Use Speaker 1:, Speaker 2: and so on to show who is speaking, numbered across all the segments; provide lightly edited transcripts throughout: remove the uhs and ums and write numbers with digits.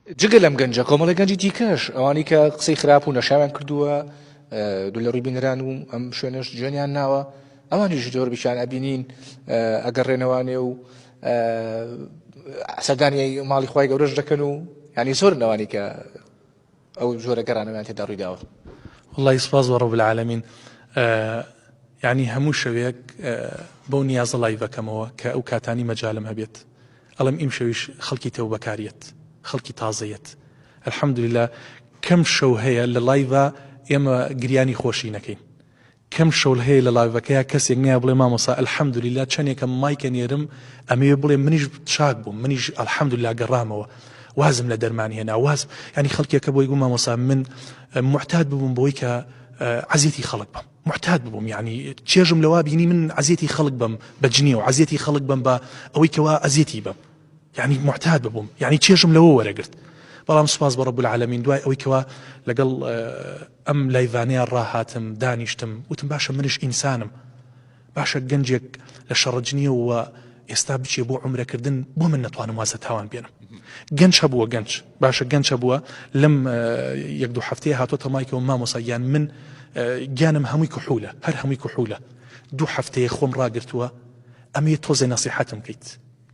Speaker 1: جگە لەم گەنجە کۆمەڵی گەنجی دیکەش ئەوانەی کە قسەی خراپ و نەشاویان کردووە دوو لە ڕووی بینەران و ئەم شوێنەش جوێنیان ناوە ئەوانیش زۆر بیشان ئەبینین ئەگەڕێنەوانێ و سەردانی ماڵی خوای گەورەش دەکەن و یعنی زۆر نەوانی کە ئەو جۆرە گەڕانەوەیان تێدا ڕوویداوە.
Speaker 2: وەڵی سپاس بۆ رب العالمین یعنی هەموو شەوێک بەو نیازە لایڤەکەمەوە کە ئەو کاتانی مەجالم هەبێت ئەڵێم ئیمشەویش خەڵکی تەوبەکاریەت خەڵکی تازەیەت الحمدللە کەم شەو هەیە لە لایڤا ئێمە گریانی خۆشی نەکەین کەم شەول هەیە لە لایڤەکەیا کەسێک نەیە بڵێ مامۆسا الحمدللە چەنێکە مایکە نێرم ئەمەوێ بڵێ منیش چاک بووم منیش الحمدللە گەڕامەوە وازم لە دەرمان هێنا واز ینی خەڵکێکە بۆی گوو مامۆسا من معتاد ببووم بۆی کە عەزیەتی خەڵک بم معتاد ببووم یعنی چێژم لەوا بینی من عەزیەتی خەڵک بم بە جنێو عەزیەتی خەڵک بم بە ئەوەی کەوا ئەزیەتی بم یعنی معتاد ببووم یعنی چێژم لەوە وەرەگرت بەڵام سوپاس بە رب العالمین دوای ئەوەی کەوا لەگەڵ ئەم لایڤانەیە ڕاهاتم دانیشتم وتم باشە منیش ئینسانم باشە گەنجێک لە شەڕەجنیەوە ئێستا بچێ بۆ عومرەکردن بۆ من نەتوانم واز لە تاوان بێنم گەنج هەبووە گەنج باشە گەنج هەبووە لەم یەک دوو هەفتەیە هاتۆتە مایکەوە مامۆسا گیان من گیانم هەمووی کحولە هەر هەمووی کحولە دوو هەفتەیە خۆم ڕاگرتووە ئەمەیە تۆزێ نەسیحەتم کەیت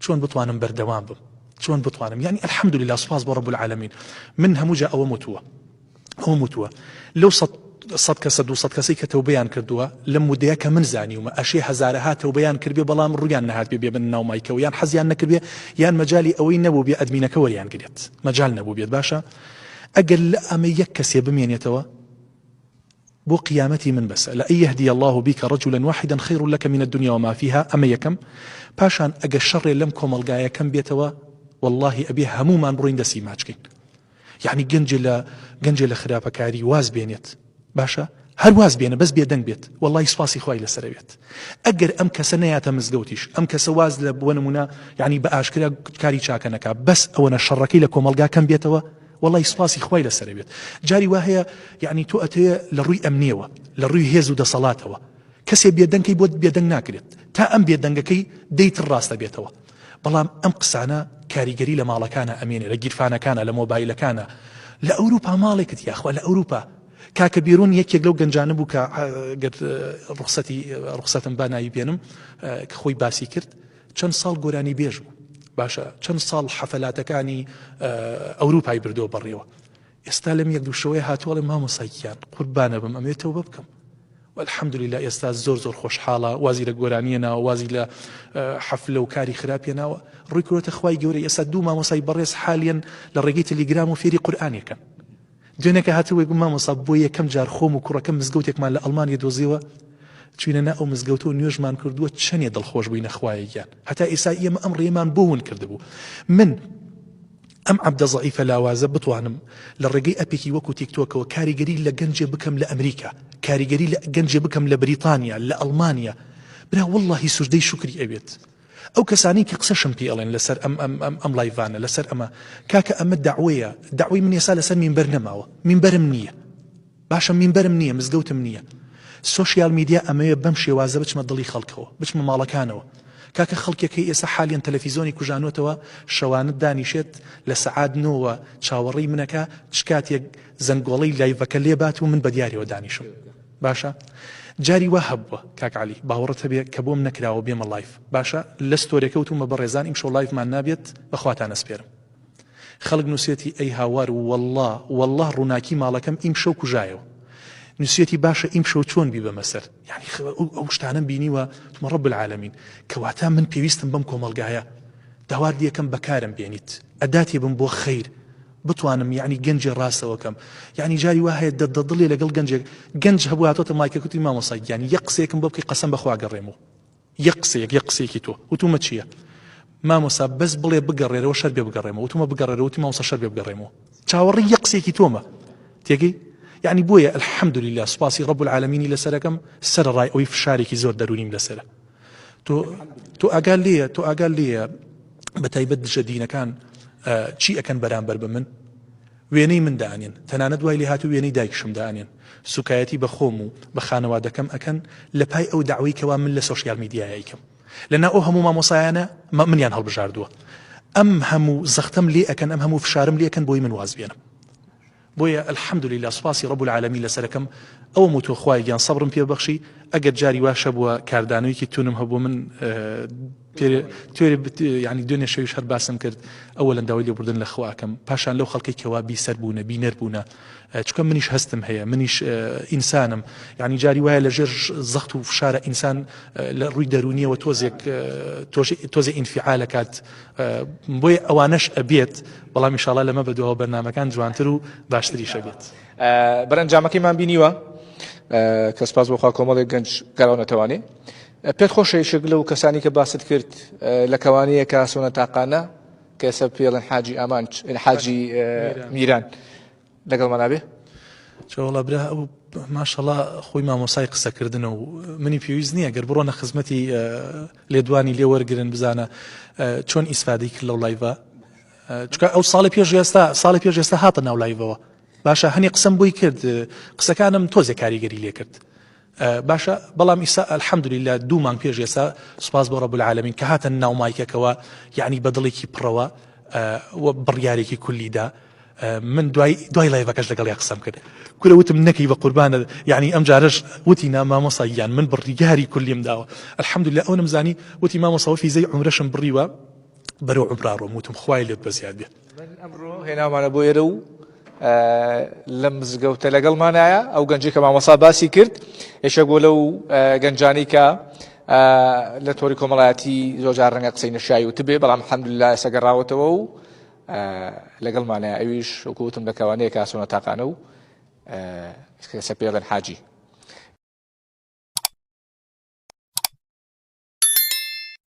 Speaker 2: چۆن بتوانم بەردەوام بم چۆن بتوانم یعنی الحمدلله سوپاس بۆ رب العالمین من هەموو جا ئەوەم وتووە ئەوەم وتووە لەو سەد سەد کەسە دوو سەد کەسەی کە تەوبەیان کردووە لەم مودەیە کە من زانیومە ئەشێ هەزارەها تەوبەیان کردبێ بەڵام ڕوویان نەهاتبێ بێ بن ناو مایکەوە یان حەزیان نەکردبێ یان مەجالی ئەوەی نەبوو بێ ئەدمینەکە وەریان گرێت مەجال نەبوو بێت باشە ئەگەر لە ئەمە یەک کەسێ بمێنێتەوە بۆ قیامەتی من بەسە لأن يهدي الله بك رجلا واحدا خير لك من الدنيا وما فيها ئەمە یەکەم پاشان ئەگەر شەڕێ لەم کۆمەڵگایە کەم بێتەوە واللهی ئەبێ هەموومان بڕۆین دەسی ماچکەین یەعنی گەنجێ لە گەنجێ لە خراپەکاری واز بێنێت باشە هەر واز بێنە بەس بێدەنگ بێت وەڵی سوپاسی خوای لەسەر بێت ئەگەر ئەم کەسە نەیاتە مزگەوتیش ئەم کەسە واز لە بۆ نمونە یعنی بە ئاشکرا کاری چاکە نەکا بەس ئەوەنە شەڕەکەی لە کۆمەڵگا کەم بێتەوە وەڵی سوپاسی خوای لەسەر بێت جاری وا هەیە یعنی تۆ ئەتەوێ لە ڕووی ئەمنیەوە لە ڕووی هێز و دەسەڵاتەوە کەسێ بێدەنگکەی بۆت بێدەنگ ناکرێت تا ئەم بێدەنگەکەی دەیتر ڕاستە بێتەوە بەڵام ئەم قسانە کاریگەری لە ماڵەکانە ئەمێنێ لە گیرفانەکانە لە مۆبایلەکانە لە ئەوروپا ماڵێکت یاخوا لە ئەوروپا کاکە بیرون یەکێک لەو گەنجانە بوو کە گەر ڕوخسەتی ڕوخسەتم با ناوی بێنم کە خۆی باسی کرد چەند ساڵ گۆرانی بێژ بوو باشە چەند ساڵ حەفەلاتەکانی ئەوروپای بردەوە بەڕێوە ئێستا لەم یەک دوو شەوەیە هاتووە ئەڵێ مامۆستا گیان قوربانە بم ئەمەوێت تەوبە بکەم والحمدللە ئێستا زۆر زۆر خۆشحاڵە وازی لە گۆرانیە ناوە وازی لە حەفلە و کاری خراپیە ناوە ڕووی کرۆتە خوای گەورە ئێستا دوو مامۆسای بەڕێز حالیەن لە ڕێگەی تەلیگرام و فێری قورئانێکن دوێنێکە هاتووە گوم مامۆستا بۆ یەکەم جار خۆم و کوڕەکەم مزگەوتێکمان لە ئەڵمانیا دۆزیەوە چوینە نا ئەو مزگەوتە و نوێژمان کردووە چەنێ دڵخۆش بووینە خوایە گیان هەتا ئێستا ئێمە ئەم ڕێمان بۆ ون کردبوو من ئەم عەبدە زەعیفە لاوازە بتوانم لە ڕێگەی ئەپێکی وەکو تیکتۆکەوە کاریگەری لە گەنجێ بکەم لە ئەمریکا کاریگەری لە گەنجێ بکەم لە بریتانیا لە ئەڵمانیا برا وەڵڵاهی سوجدەی شوکری ئەوێت ئەو کەسانەی کە قسەشم پێ ئەڵێن لەسەر ئەم ئەم ئەم ئەم لایڤانە لەسەر ئەمە کاکە ئەمە دەعوەیە دەعوەی من ئێستا لەسەر مینبەر نەماوە مینبەرم نییە باشە مینبەرم نییە مزگەوتم نییە سۆشیال میدیا ئەمەوێ بەم شێوازە بچمە دڵی خەڵکەوە بچمە ماڵەکانەوە کاکە خەڵکێک هەیە ئێستا حالیەن تەلەفیزۆنی کوژانوەتەوە شەوانە دانیشێت لە سەعات نۆوە چاوەڕێی منەکە چ کاتێک زەنگۆڵەی لایڤەکە لێبات و من بە دیارەوە دانیشم باشە جاری وا هەبووە کاک عەلی باوەڕت هەبێ کە بۆم نەکراوە بێمە لایڤ باشە لە ستۆرێکە وتومە بەڕێزان ئیمشەو لایڤمان نابێت بەخواتان ئەسپێرم خەڵک نوسیەتی ئەی هاوار وەڵڵا وەڵڵا ڕووناکی ماڵەکەم ئیمشەو کوژایەوە نوسیەتی باشە ئیمشەو چۆن بیبەمە سەر یعنی ئەو شتانەم بینیوە تمە ڕب العالمین کەواتە من پێویستم بەم کۆمەڵگایە داوات لەکەم بەکارم بێنیت ئەداتێ بم بۆ خەیر بتوانم یعنی گەنجێ ڕاستەوەکەم یعنی جاری وا هەیە دەدڵێ لەگەڵ گەنجێک گەنج هەبوو هاتۆتە مایکەکوتی مامۆستا گیان یەک قسەیەکم بۆ بکەی قەسەم بەخوا گەڕێمەوە یەک قسەیەک یەک قسەیەکی تۆ وتومە چییە مامۆسا بەس بڵێ بگەڕێرەوە شەر بێ بگەڕێمەوە وتومە بگەڕێرەوە وتی مامۆسا شەر بێ بگەڕێمەوە چاوەڕێی یەک قسەیەکی تۆمە تێگەی یعنی بۆیە الحمدلله سوپاسی رب العالمینی لەسەرەکەم سەرەڕای ئەوەی فشارێکی زۆر دەرونیم لەسەرە تۆ تۆ ئاگا لێیە تۆ ئاگا لێیە بە تایبەت دژە دینەکان چی ئەکەن بەرامبەر بە من وێنەی من دانێن تەنانەت وای لێهاتوو وێنەی دایکشم دانێن سوکایەتی بە خۆم و بە خانەوادەکەم ئەکەن لە پای ئەو دەعوەی کەوا من لە سۆشیال میدیایا ئەیکەم لە ناو ئەو هەموو مامۆسایانە منیان هەڵبژاردووە. ئەم هەموو زەختەم لێ ئەکەن ئەم هەموو فشارم لێ ئەکەن بۆی من واز بێنم بۆیە الحمدللە سوپاسی رب العالمین لەسەرەکەم ئەوەم وتوە خوایە گیان سەبرم پێ بەخشی ئەگەر جاری واش هەبووە کاردانەوەیەکی تونم هەبوو من توێرێ یعنی دوێنێ شەویش هەر باسم کرد ئەوەلەن داوای لێبوردن لە خوا ئەکەم پاشان لەو خەڵکەی کەوا بیسەر بوونە بینەر بوونە چونکە منیش هەستم هەیە منیش ئینسانم یعنی جاری وایە لە ژێر زەخت و فشارە ئینسان لە ڕووی دەرونیەوە تۆزێک تۆزێ ئینفعالەکات بۆیە ئەوانەش ئەبێت بەڵام ئیشاڵا لەمە بەدواوە بەرنامەکان جوانتر و باشتریش ئەبێت.
Speaker 1: بەرەنجامەکەیمان بینیوە کە سپاس بۆ خوا کۆمەڵێک گەنج گەڕاونەتەوانێ. پێت خۆشە یەکێک لەو کەسانی کە باست کرد لە کەوانەیە کە سۆنە تاقانە کە ئێستا پێڵێن حاجی ئامانج حاجی میران لەگەڵمان نابێ؟
Speaker 2: چۆڵە برا ئەو ماشەڵا خۆی مامۆسای قسەکردنە و منی پێویست نییە گەر بڕۆنە خزمەتی لێدوانی لێ وەرگن بزانە چۆن ئیسفادەی کرد لەو live ە چکە ئەو ساڵی پێش ئێستا ساڵی پێش ئێستا هاتە ناو live ەوە باشە هەنی قسەم بۆی کرد قسەکانم تۆزێ کاریگەری لێ کرد باشە بەڵام ئیسا الحمدللە دوو مانگ پێش ئێستا سوپاس بۆ رب العالمین کە هاتە ناو مایکەکەوە یعنی بە دڵێکی پڕەوە و بڕیارێکی کولیدا من دوای دوای live ەکەش لەگەڵیا قسەم کرد کورە وتم نەکەی بە قوربانە یعنی ئەم جارش وتی نا مامۆسا گیان من بڕیاری کلیم داوە الحمدلله ئەو نمزانی وتی مامۆسا فیزەی عمرەشم بڕیوە بەرەو عمرا ڕۆم وتم خوای لێت بەزیاد بێت
Speaker 1: من ئەمڕۆ هێناومانە بۆ ئێرە و لەم مزگەوتە لەگەڵمانایە ئەو گەنجی کە مامۆسا باسی کرد یەکێک بۆ لەو گەنجانی کە لە تۆری کۆمەڵایەتی زۆرجار ڕەنگە قسەی نەشای وتبێ بەڵام الحمدلله ئێستا گەڕاوەتەوە و لەگەڵمانە ئەویش وەکو وتم لە کەوانەیە کاسۆنە تاقانە و کەسە پێڵێن حاجی.